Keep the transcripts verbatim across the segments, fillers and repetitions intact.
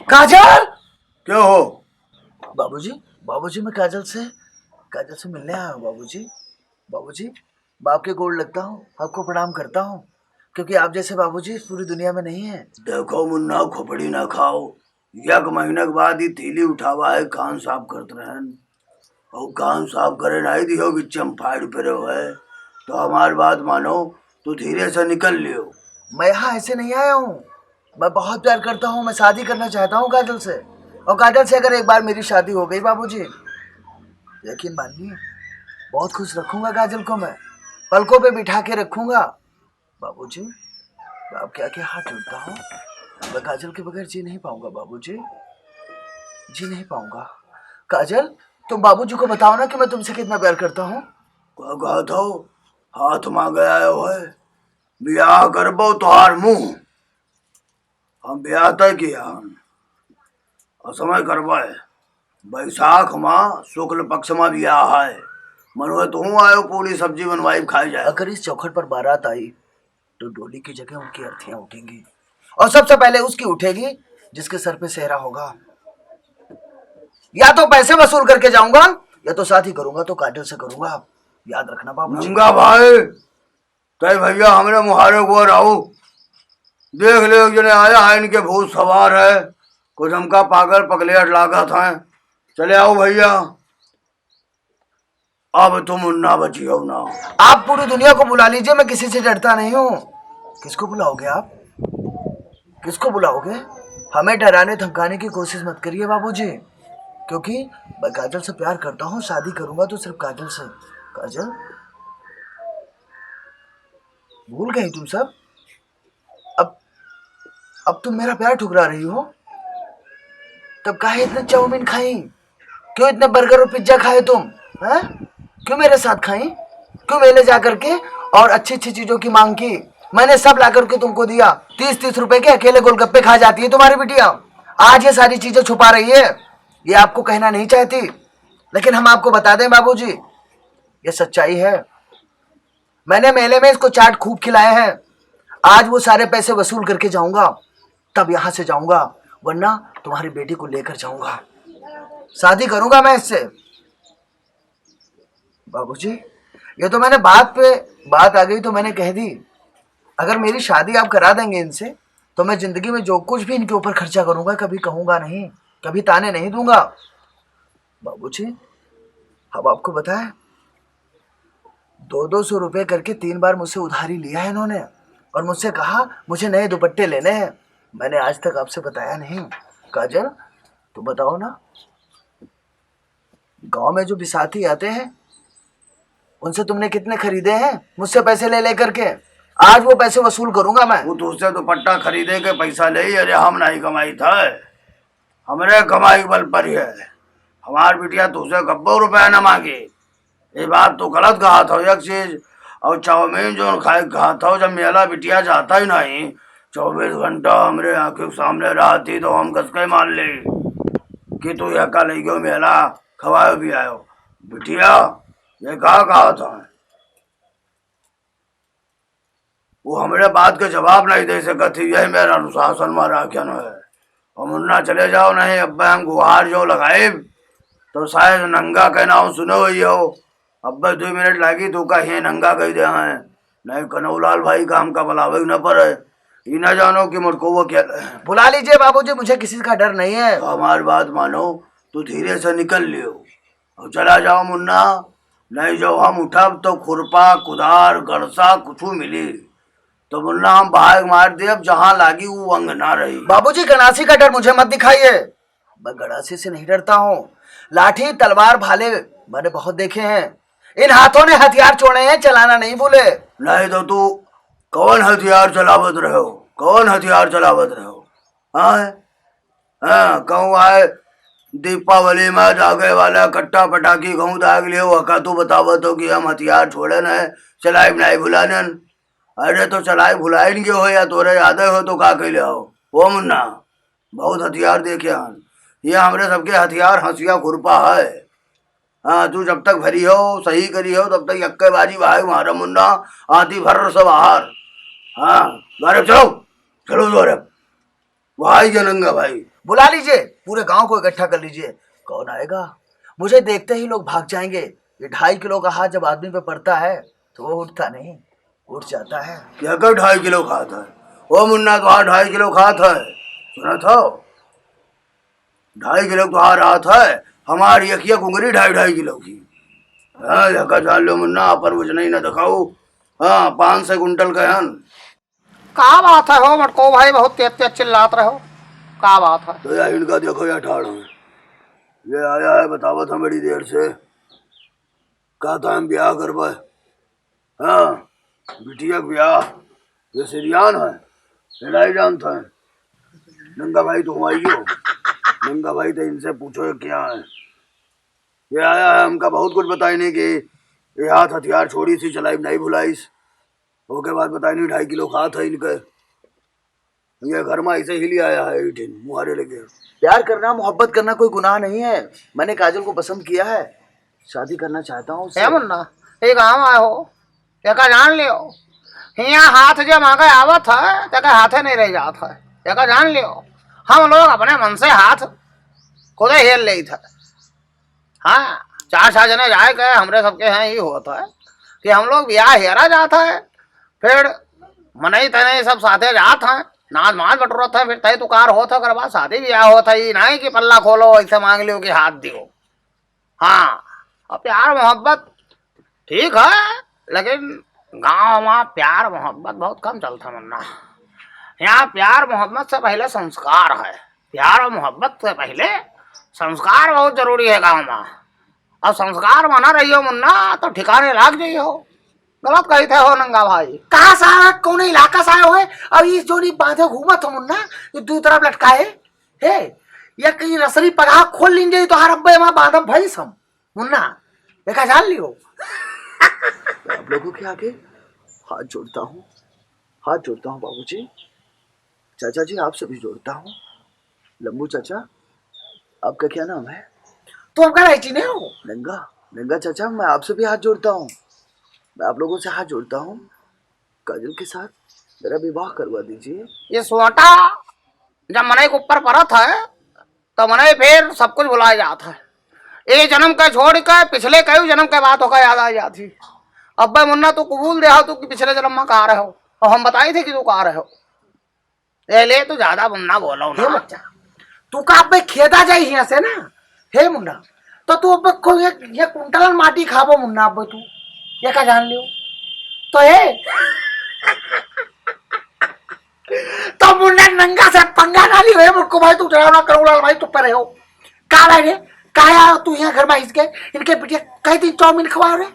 काजल! क्या हो? बाबूजी, बाबूजी, मैं काजल से, काजल से मिलने आया हूँ बाबूजी। बाबूजी, मैं आपके गोड़ लगता हूँ, आपको प्रणाम करता हूँ, क्योंकि आप जैसे बाबूजी इस पूरी दुनिया में नहीं है। देखो मुन्ना, खोपड़ी ना खाओ, एक महीना के बाद ही तीली उठावा है, कान साफ करत रहन। और कान साफ करे नहीं दियो, बिच्चम फाड़ पड़ो है, तो हमार बात मानो, तू धीरे से निकल लियो। मैं यहाँ ऐसे नहीं आया हूँ, मैं बहुत प्यार करता हूँ, मैं शादी करना चाहता हूँ काजल से। और काजल से अगर एक बार मेरी शादी हो गई बाबूजी, यकीन मानिए, बहुत खुश रखूंगा काजल को मैं, पलकों पे बिठा के रखूंगा। बाबूजी, मैं आपके आगे हाथ जोड़ता हूँ, मैं काजल के बगैर जी नहीं पाऊंगा बाबूजी, जी नहीं पाऊंगा। काजल, तुम बाबूजी को बताओ ना कि मैं तुमसे कितना प्यार करता हूँ। का कहत हो? हाथ मांगे आयो है, ब्याह करबो तोहार मुंह। हम ब्याह तय किया हन। और समय करबे, बैसाख मा शुक्ल पक्ष मा ब्याह है। मनोहर, तू आयो, पूरी सब्जी बनवाई, खाई जाए। अगर इस चौखट पर बारात आई, तो डोली की जगह उनकी अर्थियां उठेंगी, और सबसे पहले उसकी उठेगी, जिसके सर पे सेहरा होगा। या तो पैसे वसूल करके जाऊंगा, या तो शादी करूंगा तो काजल से करूंगा। याद रखना बाबूजी। नंगा भाई, तय भैया, हमरे मुहारे को रहो। देख ले, एक जने आया है, इनके भूत सवार है, कुछ हमका पागल पगलेट लागत है। चले आओ भैया, अब तुम ना बचियो ना। आप पूरी दुनिया को बुला लीजिए, मैं किसी से डरता नहीं हूँ। किसको बुलाओगे आप? किसको बुलाओगे? हमें डराने धमकाने की कोशिश मत करिए बाबूजी, क्योंकि मैं काजल से प्यार करता हूँ, शादी करूंगा तो सिर्फ काजल से। काजल, भूल गई तुम सब? अब, अब तुम मेरा प्यार ठुकरा रही हो? तब काहे इतने चाउमीन खाई? क्यों इतने बर्गर और पिज्जा खाए तुम? हैं? क्यों मेरे साथ खाई? क्यों मेले जा करके और अच्छी अच्छी चीजों की मांग की? मैंने सब ला करके तुमको दिया। तीस तीस रुपए के अकेले गोलगप्पे खा जाती है तुम्हारी बिटिया। आज ये सारी चीजें छुपा रही है, ये आपको कहना नहीं चाहती, लेकिन हम आपको बता दें बाबूजी, ये सच्चाई है। मैंने मेले में इसको चाट खूब खिलाए हैं। आज वो सारे पैसे वसूल करके जाऊंगा, तब यहाँ से जाऊंगा, वरना तुम्हारी बेटी को लेकर जाऊंगा। शादी करूंगा मैं इससे। बाबूजी, ये तो मैंने बात पे बात आ गई तो मैंने कह दी। अगर मेरी शादी आप करा देंगे इनसे, तो मैं जिंदगी में जो कुछ भी इनके ऊपर खर्चा करूंगा, कभी कहूंगा नहीं, कभी ताने नहीं दूंगा। बाबूजी, हम आपको बताएं, दो दो सौ रुपए करके तीन बार मुझसे उधारी लिया है इन्होंने, और मुझसे कहा मुझे नए दुपट्टे लेने हैं। मैंने आज तक आपसे बताया नहीं। काजल, तुम बताओ ना, गांव में जो बिसाती आते हैं, उनसे तुमने कितने खरीदे हैं मुझसे पैसे ले लेकर के? आज वो पैसे वसूल करूंगा मैं। वो तुझसे दुपट्टा खरीदे के पैसा ले, अरे हम नहीं कमाई था, हमरे कमाई बल पर ही है। हमार बिटिया तुझसे कब्बो रुपया न मांगे। ये बात तो गलत कहा था एक चीज। और चाउमीन जो खाए कहा था, जब मेला बिटिया जाता ही नहीं, चौबीस घंटा हमरे आंखों के सामने रहती तो हम कसके मान ले कि तू यह का ले गयो मेला, खवायो भी आयो। बिटिया, ये का कहा था? वो हमरे बात के जवाब नहीं दे सकत थी, यही मेरा अनुशासन में राख्यन है। और मुन्ना चले जाओ, नहीं अब हम गुहार जो लगाइब, तो शायद नंगा के नाम सुने हुई हो। अब बस दो मिनट लागी तो का हे नंगा कह दे हैं, नहीं कन्हौलाल भाई का हमका बुलावे न पड़े। ई ना जानो कि मोटको वो क्या। बुला लीजिए बाबूजी, मुझे किसी का डर नहीं है। तो हमारी बात मानो, तू धीरे से निकल लियो और चला जाओ मुन्ना, नहीं जो हम उठब तो खुरपा, कुदार, गड़सा कुछ मिली। तो मुन्ना हम बाहर मार देब, जहाँ लागी वो अंग ना रही। बाबूजी, गणासी का डर मुझे मत दिखाइए, मैं गणासी से नहीं डरता हूँ। लाठी, तलवार, भाले मैंने बहुत देखे हैं। इन हाथों ने हथियार छोड़े हैं, चलाना नहीं भूले। नहीं तो तू कौन हथियार चलावत रहो, कौन हथियार चलावत रहो? हाँ, हाँ, कहूँ आए दीपावली में जागे वाला कट्टा पटाखी कहूँ दाग लियो, वका तू बतावत हो कि हम हथियार छोड़न है, चलाइब नहीं भुलानन। अरे तो चलाइब भुलाइन गयो हो या तोरे याद हो तो का कैले हो? ओ मुन्ना, बहुत हथियार देखे हन। ये हमरे सबके हथियार हंसिया खुरपा है। हाँ, तू जब तक भरी हो, सही करी हो, तब तक यक्के बाजी भाई मारा मुन्ना, आती भर से बाहर। हाँ, द्वारे चलो, चलो द्वारे। भाई जनंगा भाई। बुला लीजिए, पूरे गांव को इकट्ठा कर लीजिए। कौन आएगा? मुझे देखते ही लोग भाग जाएंगे। ये ढाई किलो का हाथ जब आदमी पे पड़ता है तो वो उठता नहीं, उठ जाता है। क्या कर ढाई किलो का हाथ है? ओ मुन्ना, तो ढाई किलो का हाथ है, सुना था? ढाई किलो का हाथ है, हमारी अखिया घुंघरी ढाई ढाई किलो की। हाँ, देखा जान लो मुन्ना, पर कुछ नहीं ना दिखाओ। हाँ, पाँच सौ कुंटल का हन। का बात है हो मटको भाई, बहुत तेज तेज चिल्लात रहे हो, का बात है? तो यार इनका देखो यार ठाड़ है, ये आया है बतावत है बड़ी देर से, कहता हम ब्याह करबे। हाँ, बिटिया के ब्याह, ये सिरियान है, ये नहीं जानता है। नंगा भाई तो आइयो, नंगा भाई तो इनसे पूछो ये क्या है। ये आया है, हमका बहुत कुछ बताई नहीं कि ये हाथ हथियार छोड़ी सी चलाई नहीं भुलाईस। ओके बाद बताई नहीं ढाई किलो खात है इनके। ये घर में ऐसे ही ले आया है, एटीन मुहारे लेके। प्यार करना, मोहब्बत करना कोई गुनाह नहीं है। मैंने काजल को पसंद किया है, शादी करना चाहता हूँ उससे। ए मुन्ना, ये गाँव आए हो, एका जान लियो, हियाँ हाथ जे मांगे आवत है, तेका हाथे नहीं रह जात है। एका जान लियो, हम लोग अपने मन से हाथ खुदे हेल लेत है। हाँ, चार सात जने जाए के हमरे सबके हैं, ई होत है कि हम लोग बियाह हेरा जात है, फिर मनई तनई सब साथे जात हैं, नाच माच बटोरत हैं, फिर तय तुकार होत है, ओकर बाद शादी बियाह होत है। ई नहीं कि पल्ला खोलो, ऐसे मांग लियो कि हाथ दियो। हाँ, अब प्यार मोहब्बत ठीक है, लेकिन गाँव मा प्यार मोहब्बत बहुत कम चलता मुन्ना। यहाँ प्यार मोहब्बत से पहले संस्कार है, प्यार और मोहब्बत से पहले संस्कार बहुत जरूरी है गाँव मा। अब संस्कार बना रही हो मुन्ना तो ठिकाने लाग जाइयो। गलत कही थे हो नंगा भाई। कहाँ से आया, कौन इलाका से आया हो? अब इस जोनी बांधे घूमत हो मुन्ना, ये दो तरफ लटकाए। हे, या कहीं रसरी पगहा खोल लीन जाई तो हर अब्बे वहाँ बांधब भैंस हम। मुन्ना, देखा जान लियो। मैं आप लोगों के आगे हाथ जोड़ता हूँ, हाथ जोड़ता हूँ बाबूजी। चाचा जी, आपसे भी जोड़ता हूँ। लंबू चाचा, आपका क्या नाम है? तो आपका रायची नहीं हो? नंगा, नंगा चाचा, मैं आपसे भी हाथ जोड़ता हूँ। मैं आप लोगों से हाथ जोड़ता हूँ। काजल के साथ मेरा विवाह करवा दीजिए। ये सोटा जब मनई के ऊपर परत है, तो मनई फिर सब कुछ भुलाए जात है। ए जन्म का छोड़ के पिछले कई जन्म के बात होकर याद आ जाती। अब्बे मुन्ना, तू कबूल दे हो, तू कि पिछले जन्म में कहा रहे हो, और हम बताई थे कि तू कहा रहे हो। ए ले, तू ज्यादा मुन्ना बोलो हे ना। बच्चा, तू का अब्बे खेदा जाई हियां से ना, हे मुन्ना, तो तू अब्बे को ये, ये कुंटलन माटी खाबो मुन्ना अब्बे तू, ये का जान लियो। तो हे, तो मुन्ना नंगा से पंगा ना लियो, हे मुक्को भाई, तू डरावना करोड़ाल भाई, तू परे हो। का भाई रे, का आया तू यहाँ घर में इसके, इनके बिटिया कई दिन चाउमीन खवाओ रे,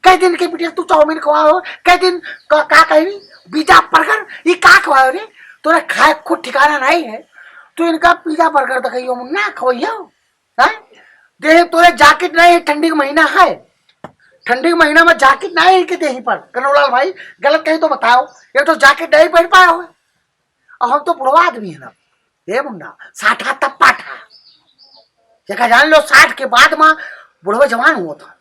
कई दिन इनके बिटिया तू चाउमीन खवाओ, कई दिन का, का कही, पिज्जा बर्गर, ये का खवाओ रे, तोरा खाए खुद ठिकाना नहीं है, तू इनका पिज्जा बर्गर तो कहियो मुन्ना खवाइयो, हैं? देख तोरे जैकेट नहीं है, ठंडी का महीना है, ठंडी के महीना में जैकेट नहीं है इनके देही पर। कनौलाल भाई, गलत कही तो बताओ, ये तो जैकेट नहीं पहन पाए हो। और हम तो बुढ़वा आदमी है ना, हे मुन्ना, साठा तब पाठा। जेका जान लो, साठ के बाद में बुढ़वा जवान हुआ था,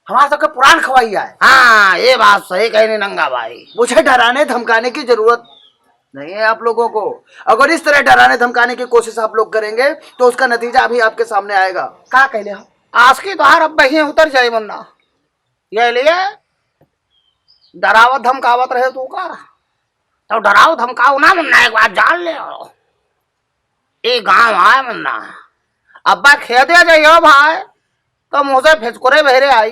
हमारा सबके पुरान खवाई आए। हाँ, ये बात सही कही नहीं नंगा भाई। मुझे डराने धमकाने की जरूरत नहीं है आप लोगों को। अगर इस तरह डराने धमकाने की कोशिश आप लोग करेंगे तो उसका नतीजा अभी आपके सामने आएगा। का कहले हो? आज की तोहार अब बहिए उतर जाए मुन्ना। ये लिए डरावत धमकावत रहे तू का? तो डराओ धमकाओ ना मुन्ना, एक बात जान ले। ये गांव आए मुन्ना, अब्बा खेदे जाइयो भाई, तो मुँह से फिचकुरे बहरे आई,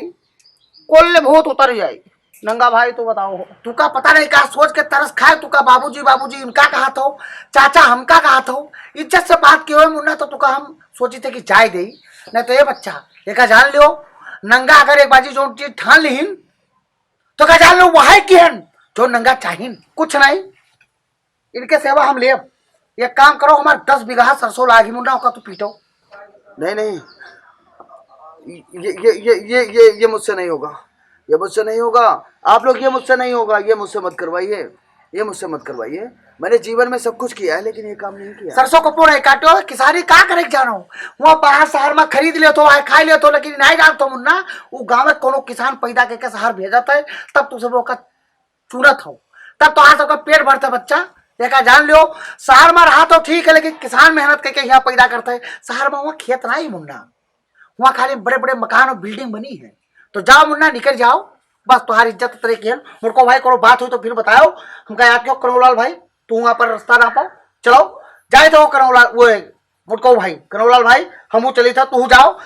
कुल भूत उतर जाई। नंगा भाई तू बताओ हो। तू का पता नहीं का सोच के तरस खाए, तू का बाबूजी बाबूजी इनका कहा थो, चाचा हमका कहा थो, इज्जत से बात कियो मुन्ना, तो तू का हम सोची थे कि जाए दे, नहीं तो ये बच्चा, ये का जान लियो, नंगा अगर एक बाजी जो चीज ठान लिहिन, तो का जान लो वहाई की हन, जो नंगा चाहिन, कुछ नहीं। इनके सेवा हम लेब। एक काम करो, हमार दस बीघा सरसों लागी मुन्ना, ओका तू पीटो। नहीं, नहीं, ये, ये, ये, ये, ये, ये मुझसे नहीं होगा, ये मुझसे नहीं होगा। आप लोग, ये मुझसे नहीं होगा, ये मुझसे मत करवाइए, ये मुझसे मत करवाइए। मैंने जीवन में सब कुछ किया है, लेकिन ये काम नहीं किया। सरसों को पोड़े काटो, किसानी का करे के जानो? वहाँ बाहर शहर में खरीद ले तो, आए खाई ले तो, लेकिन नहीं जानतो मुन्ना, वो गाँव में कोनो किसान पैदा करके शहर भेजत है, तब तू सब ओका चुनत हो, तब तो आज ओकर पेट भरता बच्चा। देखा जान लियो, शहर मा रहा तो ठीक है, लेकिन किसान मेहनत करके यहाँ पैदा करता है। शहर मा वहाँ खेत नाही मुन्ना, वहाँ खाली बड़े बड़े मकान और बिल्डिंग बनी है। तो जाओ मुन्ना, निकल जाओ, बस तुम्हारी इज्जत तरे की है। मुड़को भाई, कोनो बात हुई तो फिर बताओ, हमका याद कियो कनौलाल भाई, तू वहाँ पर रास्ता ना पाओ, चलो जाए तो कनौलाल, वो है, मुड़को भाई, कनौलाल भाई, हमहू चली था, तू जाओ।